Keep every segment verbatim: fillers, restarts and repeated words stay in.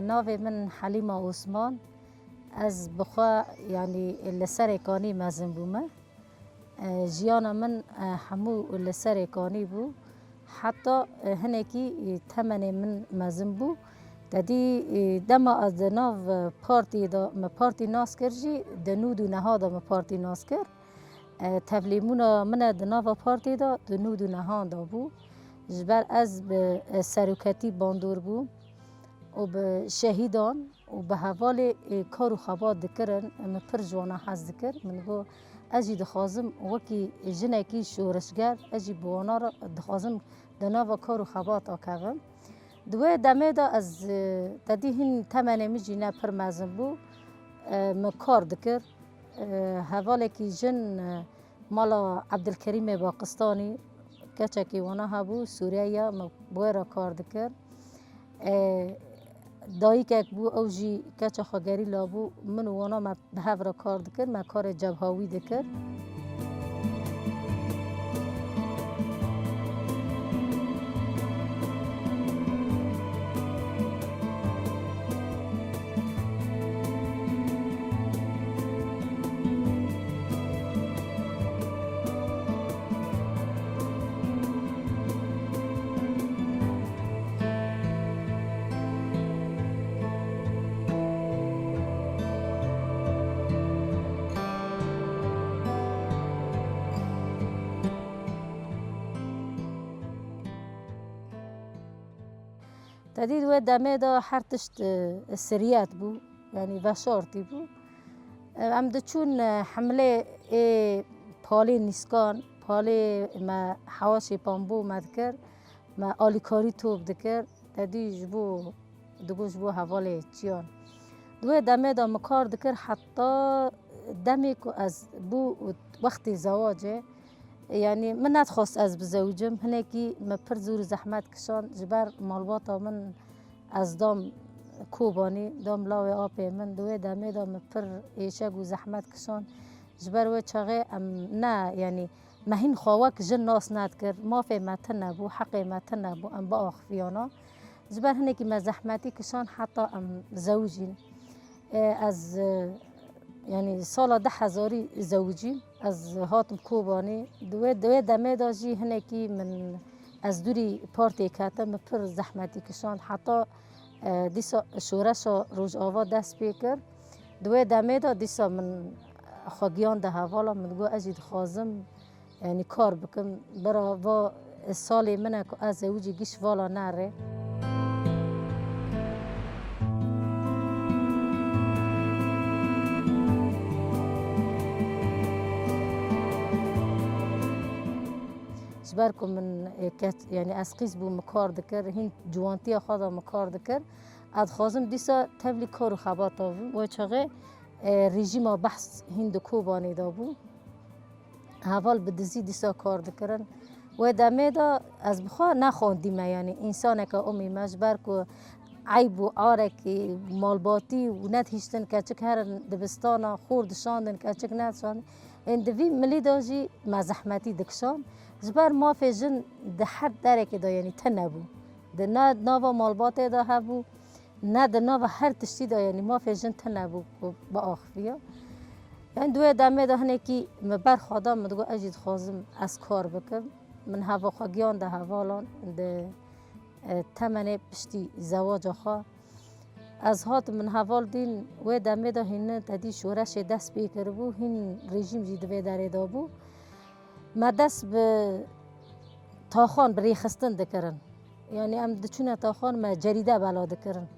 Navê min Helîma Osman. Ez bi xwe, yanî, li Serê Kanî mezin bûme. E, jiyana min, e, hemû li Serê Kanî bû. Heta, e, hinekî, e, temenê min mezin bû. Te dî, e, dema ez di nav, e, partiyê de, min partî nas kir jî, di nûd û neha de min partî nas kir. E, tevlîbûna min e di nava partê de, di nûd û nehan de bû. Ji ber ez bi, e, seroketî bandor bûm û bi şehîdan û bi hevalê, e, kar û xebat dikirin, min pir ji wana hez dikir. Min got, ez jî dixwazim wekî jinekî şoreşger, ez jî bi wana re dixwazim di nava kar û xebata kevim. Di wê demê de ez, e, te dî hîn temenê min jî ne pir mezin bû, e, min kar dikir. E, hevalekî jin, e, mala Ebdilkerîmê Baqistanî, keçekî wana hebû, Sûriye ya, min bi wê re kar dikir. E, dayikek bû, ew jî keça xwe gerîla bû, min û wana me bi hev re kar dikir, me karê cebha wî dikir. Te dî di wê demê de her tişt, e, siriyet bû, yanî veşartî bû. E, em diçûn, e, hemlê ê palê nîskan, palê me hewaşê pambû me dikir, me alîkarî top dikir. Te dî ji bo, digot ji bo hevalê çiyan. Di wê demê de min kar dikir heta demê ku ez bû wextê zewacê. Yanî min nedixwest ez bizewicim. Hinekî me pir zor û zehmet kişand. Ji ber malbata min ez dam Kobanî, dam lawê apê min. Di wê demê de me pir êşeg û zehmet kişand. Ji ber wê çaxê em ne, yanî me hîn xwe wek jin nas nedikir. Mafê me tune bû, heqê me tune bû, em biaxiviyana. Ji ber hinekî me zehmetî kişand heta em zewicîn. E, ez, e, yanî sala du hezarî zewicîm. Ez hatim Kobanê. Di wê, di wê demê de jî hinekî min, ez dûrî partê ketim, min pir zehmetî kişand. Heta, e, dîsa şoreşa Rojava dest pê kir. Di wê demê de dîsa min xwe giyand hevala, min digot, ez jî dixwazim, yanî kar bikim. Bira va salê min e ku ez zewicî gîş vala nere. Ji ber ku min, e, keç, yanî ez qîz bûm, min kar dikir, hîn ciwantiya xwe de min kar dikir. Ez dixwazim dîsa tevlî kar û xebata bim. Wê çaxê, e, rejîma Behs hîn di Kobanê de bû. Heval bi dizî dîsa kar dikirin. Wê demê de ez bi xwe nexwendîme, yanî însaneke umî me, ji ber ku eyb û arekî malbatî û nedihiştin keçik herin dibistana, xor dişandin, keçik nedişandin. Ên di vî milî de jî me zehmetî dikişand. Ji ber mafê jin di her derekê de, yanî tune bû. Di ne nava malbatê de hebû, ne di nava her tiştî de, yanî mafê jin tune bû ku biaxiviya. Yanî di wê demê de hinekî min ber xwe da, min digot, ez jî dixwazim ez kar bikim. Min heva xwe giyand hevalan di, e, temenê piştî zewaca xwe. Ez hatim, min heval dîn, wê demê de hîn te dî şoreşê dest pê kiribû, hîn rejîm jî di vê derê de bû. Me dest bi taxan, bi rêxistin dikirin. Yanî em diçûne taxan, me cerîde bela dikirin.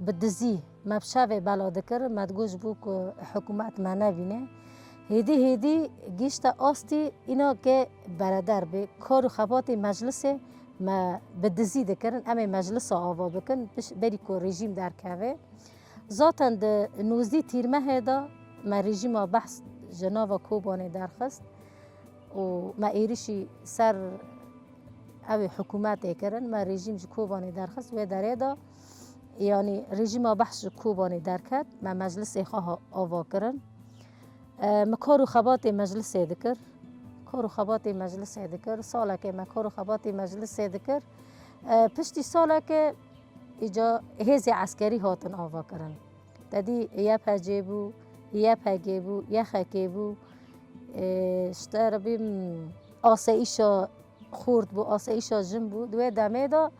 Bi dizî me bi şevê bela dikirin, me digot ji bo ku hikûmet me nebîne. Hêdî hêdî gihîşte astî îna ke bereder bê. Kar û xebatê meclisê me bi dizî dikirin. Em ê meclisa ava bikin, piş-, berî ku rejîm derkeve. Zaten di nozdî tîrmehê de me rejîma Behs ji nava Kobanê derxist û me êrişî ser ew ê hikûmetê kirin. Me rejîm ji Kobanê derxist, wê derê de, yanî rejîma Behs ji Kobanê derket, me meclisê xwe ha-, ava kirin. E, min kar û xebatê meclisê dikir. Kar û xebatê meclisê dikir. Salekê me kar û xebatê meclisê dikir. E, piştî salekê îca hêzê eskerî hatin ava kirin. Te dî Y P G bû, Y P G bû, Y X K bû, e, ji te re bîm asayîşa xort bû, asayîşa jin bû. Di wê demê de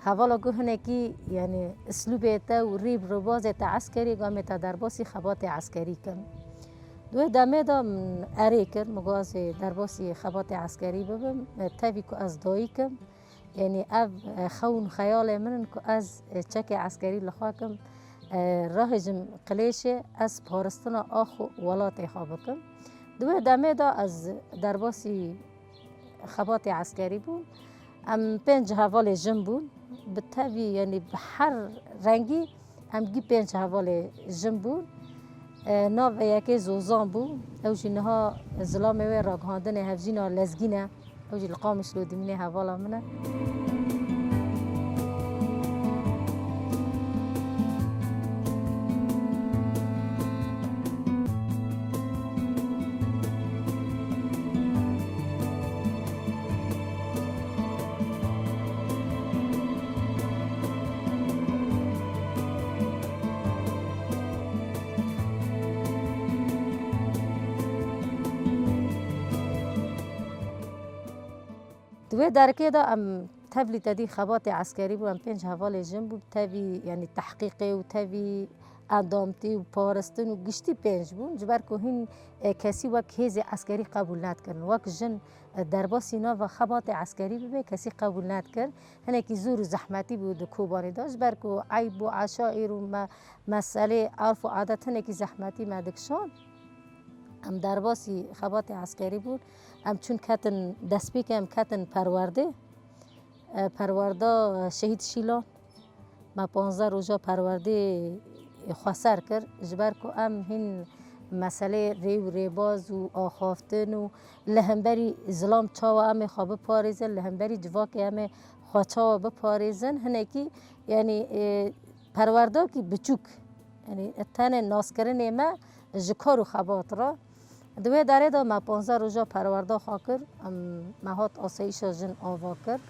hevala ku hinekî, yanî, îslûbê te û rî bi rêbazê te eskerî, gamê te derbasî xebatê eskerî kim. Di wê demê de min erê kir, min got ez ê derbasî xebatê eskerî bibim. Tevî ku ez dayik im, yanî ev, e, xewn xeyalê min in ku ez, e, çekê eskerî li xwe kim, e, rahêjim qilêşê, ez paristina ax û welatê xwe bikim. Di wê demê de ez derbasî xebatê eskerî bûn. Em pênc hevalê jin bûn. Bi tevî, yanî bi her rengî em gî pênc hevalê jin bûn. E, navê yekê Zozan bû. Ew jî niha zilamê wê ragihandinê hevjîna lezgîn e. Ew jî li Qamişlo dimîne, hevala min e. Di wê derkê de em tevlî te dî xebatê eskerî bû, em pênc hevalê jin bû, tevî, yanî, tehqîqê û tevî endamtî û paristin û giştî pênc bûn, ji ber ku hîn, e, kesî wek hêzê eskerî qebûl nedikirin. Wek jin, e, derbasî nava xebatê eskerî bibe, kesî qebûl nedikir. Hinekî zor û zehmetî bû di Kobanê de, ji ber ku eyb û eşaîr û me-, meselê erf û adet hinekî zehmetî me dikişand. Em derbasî xebatê eskerî bûn. Em çûn ketin destpêkê, em ketin perwerdê. E, perwerda Şehîd Şîlan. Me panzdeh roja perwerdê xweser kir. Ji ber ku em hîn meselê rê û rêbaz û axaftin û li hemberî zilam çawa em ê xwe biparêzin, li hemberî civakê em ê xwe çawa biparêzin, hinekî, yanî, e, perwerdakî biçûk, yanî tenê naskirinê me ji kar û xebat re. Di wê derê de me panzdeh roja perwerda xwe kir, em, me hat asayîşa jin ava kir.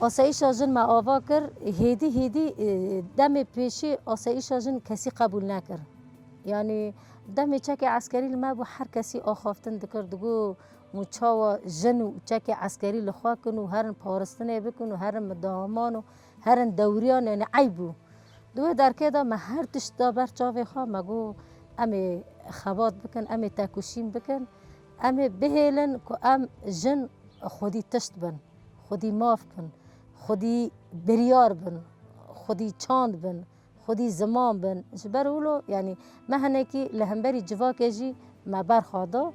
Asayîşa jin me ava kir, hêdî hêdî, e, demê pêşî asayîşa jin kesî qebûl nekir. Yanî demê çekê eskerî li me bû, her kesî axaftin dikir, digot, mû çawa jin û çekê eskerî li xwe kin û herin paristinê bikin û herin midaman û herin dewriyan, yanî eyb bû. Di wê derkê de me her tişt da ber çavê xwe, me got, em ê xebat bikin, em ê tekoşîn bikin, em ê bihêlin ku em jin xwedî tişt bin, xwedî maf bin, xwedî biryar bin, xwedî çand bin, xwedî ziman bin. Ji ber wilo, yanî me hinekî li hemberî civakê jî me berxwe da.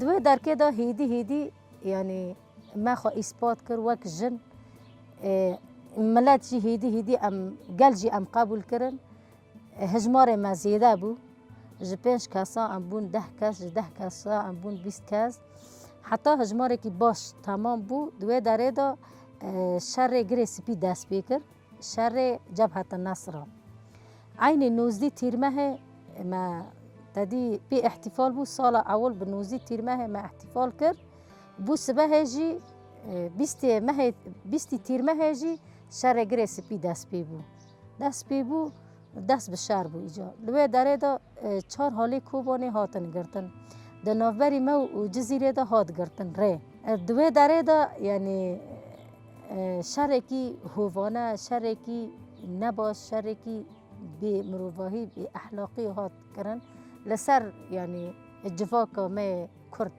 Di wê derkê de hêdî hêdî, yanî me xwe îspat kir wek jin. E, milet jî hêdî hêdî em, gel jî em qebûl kirin. E, hejmarê me zêde bû. Ji pênc kesa em bûn deh kes, ji deh kesa em bûn bîst kes. Heta hejmarekî baş temam bû. Di wê derê de, e, şerê Girê Spî dest pê kir. Şerê Cebhete Nesra. Eynî nozdî tîrmehê me tedî pê îhtîfal bû, sala ewil bi nozdî tîrmehê me îhtîfal kir. Bû sibehê jî, e, bîstê mehê, bîstî tîrmehê jî şerê Girê Spî dest pê bû. Dest pê bû, dest bi şer bû îca. Li wê derê de, e, çar halê Kobanê hatin girtin. Di navberî me û Cizîrê de hat girtin rê. E, di wê derê de, yanî, e, şerekî hovane, şerekî nebaş, şerekî bê mirovahî, bê ehlaqî hat kirin li ser, yanî, civaka me yê Kurd.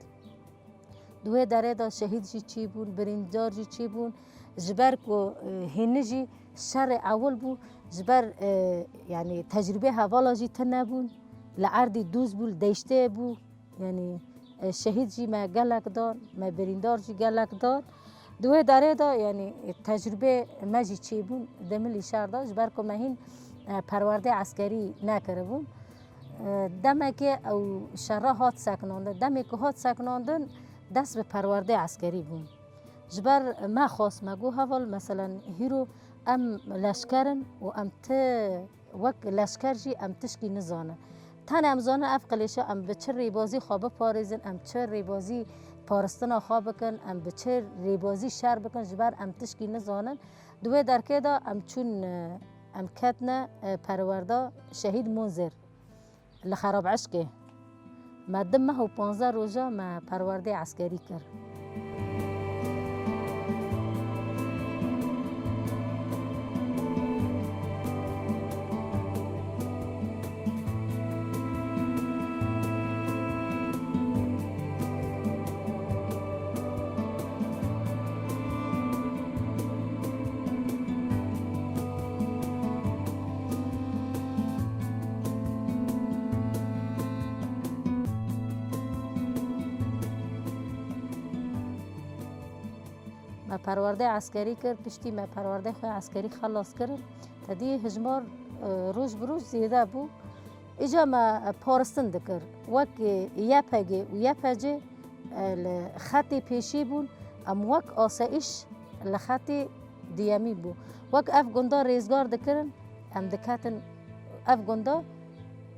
Di wê derê de şehîd jî çêbûn, birîndar jî çêbûn. Ji ber ku, e, hêni jî şerê ewil bû, ji ber, e, yanî tecrûbê hevala jî tune bûn. Li erdî dûz bû, li deştê bû. Yanî, e, şehîd jî me gelek dan, me birîndar jî gelek dan. Di wê derê de, yanî, tecrûbê me jî çêbûn di milî şer de, ji ber ku me hîn, e, perwerdê eskerî nekiribûn. E, demekê ew şera hat sekinandin. Demê ku hat sekinandin, dest bi perwerdê eskerî bûn. Ji ber me xwest, me got, heval, meselen, hîro em leşker in û em ti wek leşker jî em tişkî nizanin. Tenê em zanin ev qilêşa em bi çi rêbazî xwe biparêzin, em çi rêbazî paristina xwe bikin, em bi çi rêbazî şer bikin, ji ber em tişkî nizanin. Di wê derkê de em çûn, em ketine, e, perwerda Şehîd Munzir li Xerabişkê. Me du meh û panzdeh roja me perwerdê eskerî kir. Me perwerdê eskerî kir, piştî me perwerdê xwe eskerî xelas kirin. Te dî hijmar, e, roj bi roj zêde bû. Îca me, e, paristin dikir. Wek, e, Y P G û Y P C, e, li xetê pêşî bûn, em wek asayîş li xetê duyemî bû. Wek ev gunda rêzgar dikirin, em diketin ev gunda,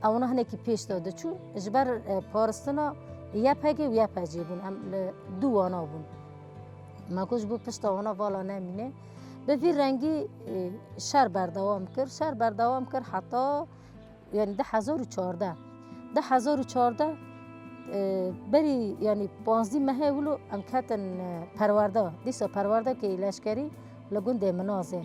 ewna hinekî pêş de diçû. Ji ber, e, paristina Y P G û Y P C bûn, em li dû wana bûn. Me got ji bo pişta wana vala nemîne. Bi vî rengî, e, şer berdewam kir. Şer berdewam kir heta, yanî, du hezar û çardeh. Du hezar û çardeh, e, berî, yanî, panzdî mehê wilo em ketin, e, perwerda. Dîsa perwerdekê leşkerî li gundê Minazê.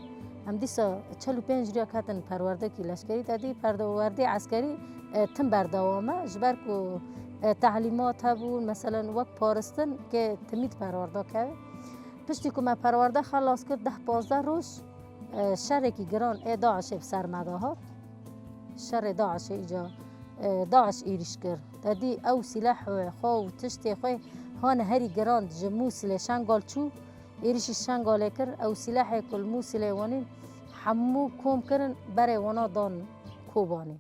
Em dîsa çel û pênc riya ketin perwerdekî leşkerî. Te dî perwerdê eskerî, e, tim berdewam e. Ji ber ku, e, tehlîmat hebûn, meselen, wek paristin kê timî di perwerda keve. Piştî ku me perwerde xelas kir, deh pazdeh roj, e, şerekî giran ê DAIŞê bi ser me de hat. Şerê DAIŞê îca, e, DAIŞ êrîş kir. Te dî ew sîleh xwe û tiştê xwe hane herî giran ji Mûsilê Şengal çû, êrîşî Şengalê kir. Ew sîlehê ku li Mûsilê wanîn hemû kom kirin, berê wana dan Kobanê.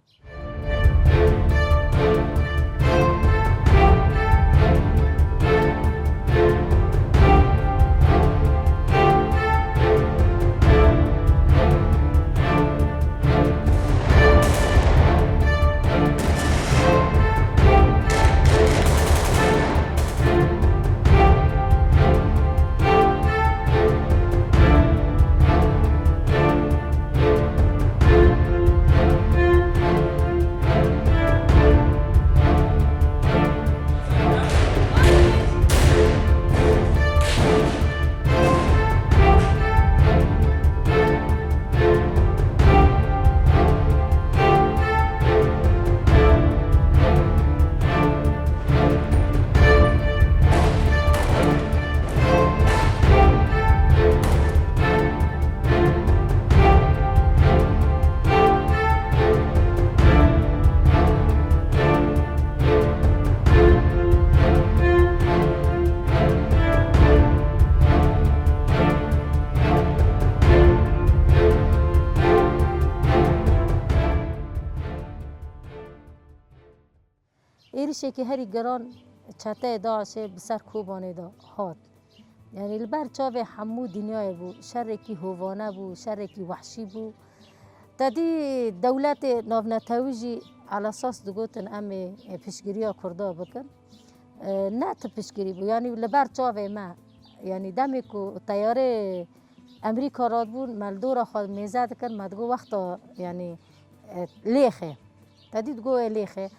Êrişekî herî giran çeteyê DAIŞê bi ser Kobanê de hat. Yanî li ber çavê hemû dinyayê bû, şerekî hovane bû, şerekî wehşî bû. Te dî dewletê navnetewî jî elesas digotin em ê, ê piştgiriya Kurda bikin. E, ne ti piştgirî bû, yanî li ber çavê me. Yanî demê ku teyarê Emerîka radibûn, me li dora xwe mêze dikir, me digot wexta, yanî, e, lêxê. Te dî digot ê lêxê.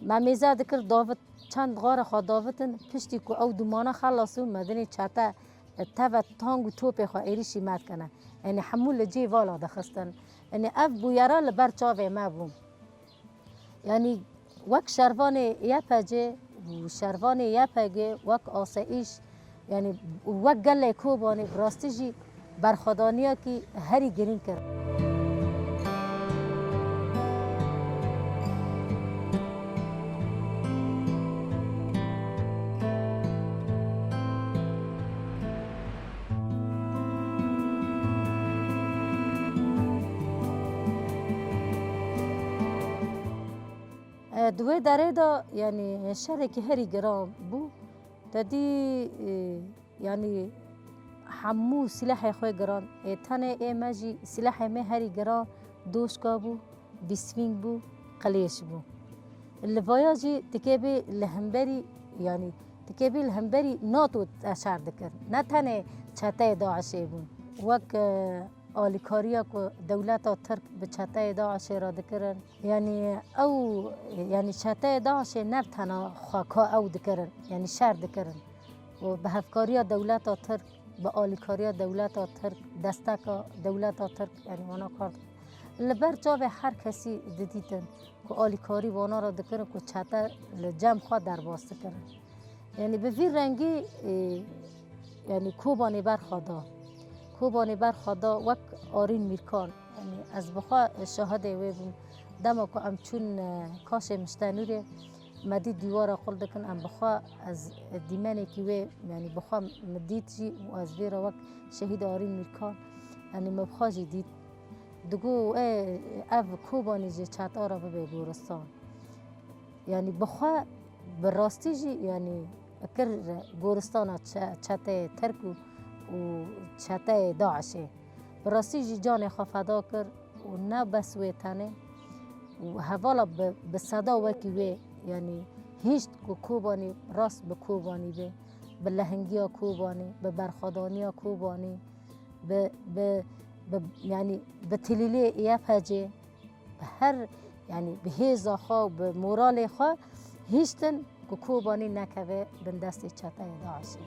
Me mêze dikir, davit, çend xara xwe davitin, piştî ku ew dumana xelas bûn, me dinê çete, e, teve tang û topê xwe êrîşî me dikene. Yanî hemû li cê vala dixistin. Yanî ev bûyera li ber çavê me bû. Yanî wek şervanê Y P C û şervanê Y P G wek asayîş, yanî wek gelê Kobanê bi rastî jî berxwedaniyekî herî girîng kir. Di wê derê de, yanî, şerekî herî giran bû. Te dî, e, yanî, hemû silahê xwe giran. Ê, tenê ê me jî silahê me herî giran doşka bû, bîsvîng bû, qilêş bû. Li vaya jî tikê bê li hemberî, yanî, tikê bê li hemberî NATO te şer dikir. Ne tenê çeteyê DAIŞê bûn. Wek, e, alîkariya ku dewleta Tirk bi çeteyê DAIŞê re dikirin. Yanî ew, yanî çeteyê DAIŞê ne tena xwe ka ew dikirin, yanî şer dikirin. Û bi hevkariya dewleta Tirk, bi alîkariya dewleta Tirk, desteka dewleta Tirk, yanî wana kar dikin. Li ber çavê her kesî didîtin ku alîkarî wana re dikirin ku çete li cem xwe derbas dikirin. Yanî bi vî rengî, e, yanî Kobanê berxwe da. Kobanê berxwe da wek Arîn Mîrkan. Yanî ez bi xwe şahidê wê bûm. Dema ku em çûn, e, kaşê Miştenûrê, me dît dîwara qul dikin, em bi xwe, ez dîmenekî wê, yanî bi xwe min dît jî û ez vê re wek şehîd Arîn Mîrkan, yanî min bi xwe jî dît. Digot, "Ê, ev Kobanî ji çeta re bibe goristan." Yanî bi xwe bi rastî jî, yanî kir goristana çe-, çeteyê Tirk û, û çeteyê DAIŞê. Bi rastî jî canê xwe feda kir û ne bes wê tenê û hevala bi, bi seda wekî wê, yanî hişt ku Kobanî rast bi Kobanî be, bi lehingiya Kobanî, bi berxwedaniya Kobanî, bi, bi, bi, yanî bi tilîlê Y P G, bi her, yanî bi hêza xwe û bi moralê xwe hiştin ku Kobanî nekeve bin destê çeteyê DAIŞê.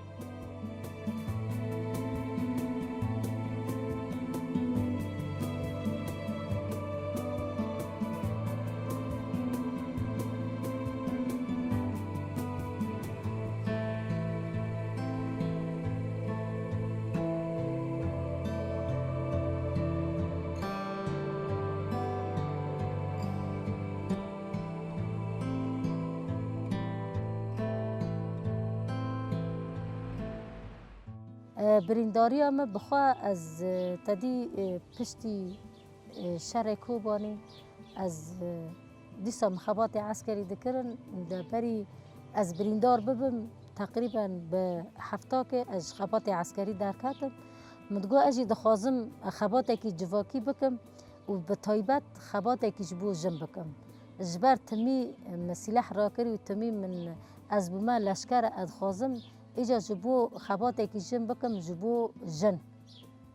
E, birîndariya min bi xwe, ez, e, te dî, e, piştî, e, şerê Kobanî, ez, e, dîsa min xebatê eskerî dikirin, de berî ez birîndar bibim, teqrîben bi heftakê ez ji xebatê eskerî derketim. Min digot, ez jî dixwazim xebatekî civakî bikim û bi taybet xebatekî ji bo jin bikim. Ji ber timî min sîleh rakir û timî min, ez bûme leşker, ez dixwazim îca ji bo xebatekî jin bikim, ji bo jin.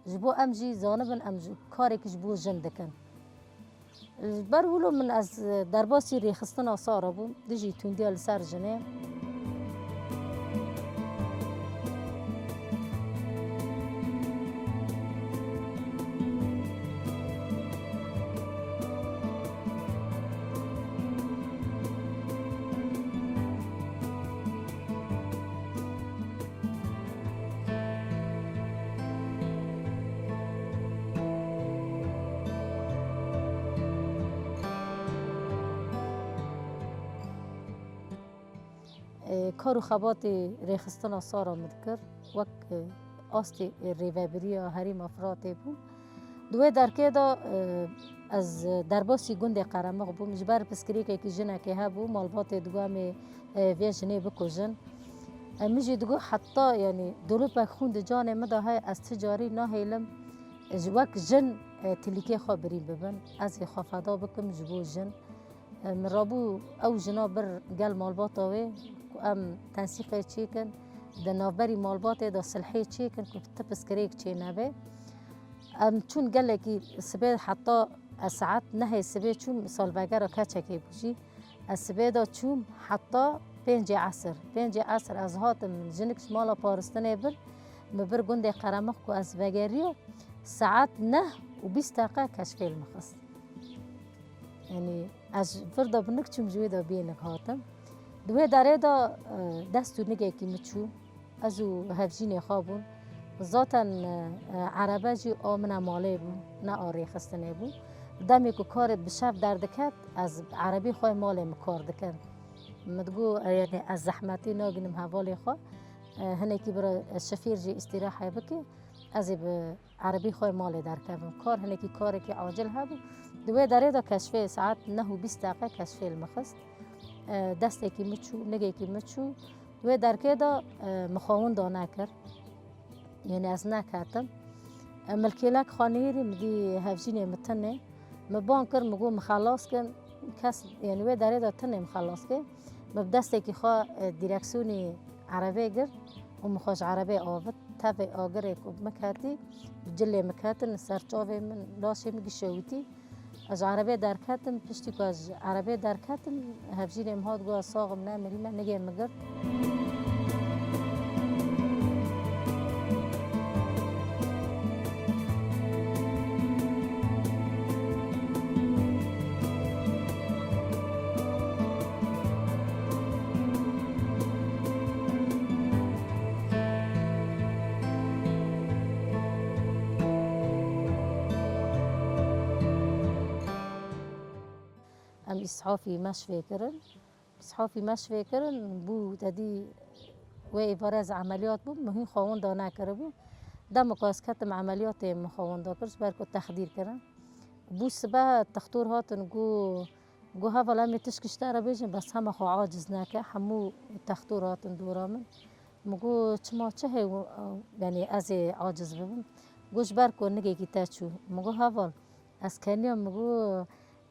Ji bo em jî zanibin, em ji, karekî ji bo jin dikin. Ji ber wilo min ez derbasî rêxistina Sara bûm, dijî tundiya li ser jinê. E, kar û xebatê rêxistina Sara min dikir, wek, e, astê, e, rêvebiriya Herêma Firatê bû. Di wê derkê de, e, ez derbasî gundê Qeremix bûm. Ji ber piskirêkekî jinekê hebû, malbatê digot em ê, e, vê jinê bikujin. E, min jî digot heta, yanî, dolopek xûn di canê min de heye, ez ti carî nahêlim, e, ji wek jin, e, tilîkê xwe birîn bibim. Ez ê xwe feda bikim ji bo jin. Min rabû ew jina bir gel malbata wê ku em tensîqê çêkin, di navberî malbatê de silhê çêkin ku ti piskirêk çênebe. Em çûn gelekî sibê heta ez saet nehê sibê çûm salvegera keçekê bû jî. Ez sibê de çûm heta pêncê esir. Pêncê esir ez hatim, jinik ji mala paristinê bir, min bir gundê Qeremix ku ez vegeriya, saet neh û bîst deqe keşfê li min xist. Yanî ez ji vir de bi nik çûm, ji wê de bê nik hatim. Di wê derê de, e, dest û nikekî min çû. Ez û hevjînê xwe bûn. Zaten, e, e, erebe jî a min a malê bû, ne a rêxistinê bû. Demê ku karê bi şev derdiket, ez erebî xwe malê min kar dikin. Min digot, e, yanî ez zehmetî nagînim hevalê xwe. E, hinekî bira, e, şefîr jî îstîrahê bike. Ez ê bi erebî xwe malê derkevim. Kar, hinekî karekî acil hebû. Di wê derê de keşfê saet neh û bîst deqe keşfê li min xist. E, destekî min çû, nigekî min çû. Wê derkê de, e, min xwe winda nekir. Yanî ez neketim. E, milkêlek xwe nêrî min dî hevjînê min tinê. Min ban kir, min got, "Min xelas kin." Kes, yanî wê derê de tinê min xelas kir. Min bi destekî xwe, e, dîreksiyonê erebê girt û min xwe ji erebê avit. Tevê agirê ku min ketî, cilê min ketin, li ser çavê min, laşê min gişewitî. Ez ji erebê derketim, piştî ku ez ji erebê derketim, hevjînê min hat, got, "Ez sax im, nemirî me, nigê min girt." Em îshafî meşvê kirin. Îshafî meşvê kirin, bû te dî wê êvarê ez emeliyat bûm, min hîn xwe winda nekiribû. Dema ku ez ketim emeliyatê, min xwe winda kir, ji ber ku texdîr kirin. Bû sibe textor hatin, got, got, "Heval, em ê tişkî ji te re bêjin, bes hema xwe aciz neke." Hemû textor hatin dora min. Min got, "Çima, çi heye, yanî ez ê aciz bibim?" Got, "Ji ber ku nigekî te çû." Min got, "Heval, ez keniyam." Min got,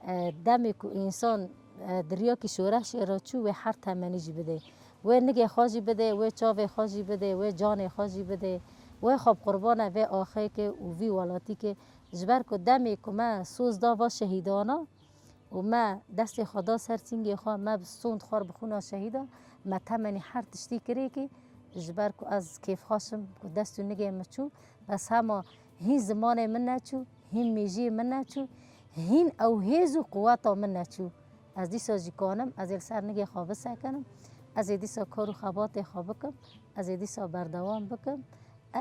"E, demê ku însan, e, di riyakî şoreşê re çû, wê her temenî jî bidê. Wê nigê xwe jî bidê, wê çavê xwe jî bidê, wê canê xwe jî bidê. Wê xwe bi qurbana vê axê ke û vî welatî ke. Ji ber ku demê ku me soz da va şehîdana, û me destê xwe da ser sîngê xwe, me bi sond xwar bi xûna şehîda, me temenî her tiştî kirê kî, ji ber ku ez kêfxweş im ku dest û nigê min çû, bes hema hîn zimanê min neçû, hîn mêjiyê min neçû, hîn ew hêz û quweta min neçû. Ez dîsa jî kanim, ez ê li ser nigê xwe bisekinim, ez ê dîsa kar û xebatê xwe bikim, ez ê dîsa berdewam bikim.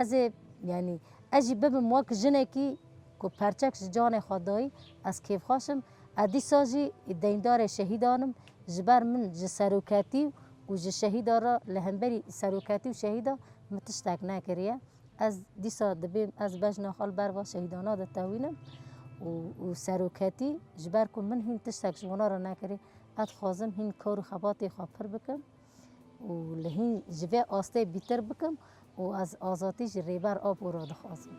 Ez ê, yanî, ez jî bibim wek jinekî ku perçek ji canê xwe dayî, ez kêfxweş im. Ez dîsa jî deyndarê şehîdan im. Ji ber min ji seroketî û ji şehîda re, li hemberî seroketî û şehîda min tiştek nekiriye. Ez dîsa dibêm, ez bejna xwe li ber va şehîdana ditewînim û, û seroketî, ji ber ku min hîn tiştek ji wana re nekirî, ez dixwazim hîn kar û xebatê xwe pir bikim û li hîn ji vê astê bîtir bikim û ez azadî ji Rêber Apo re dixwazim.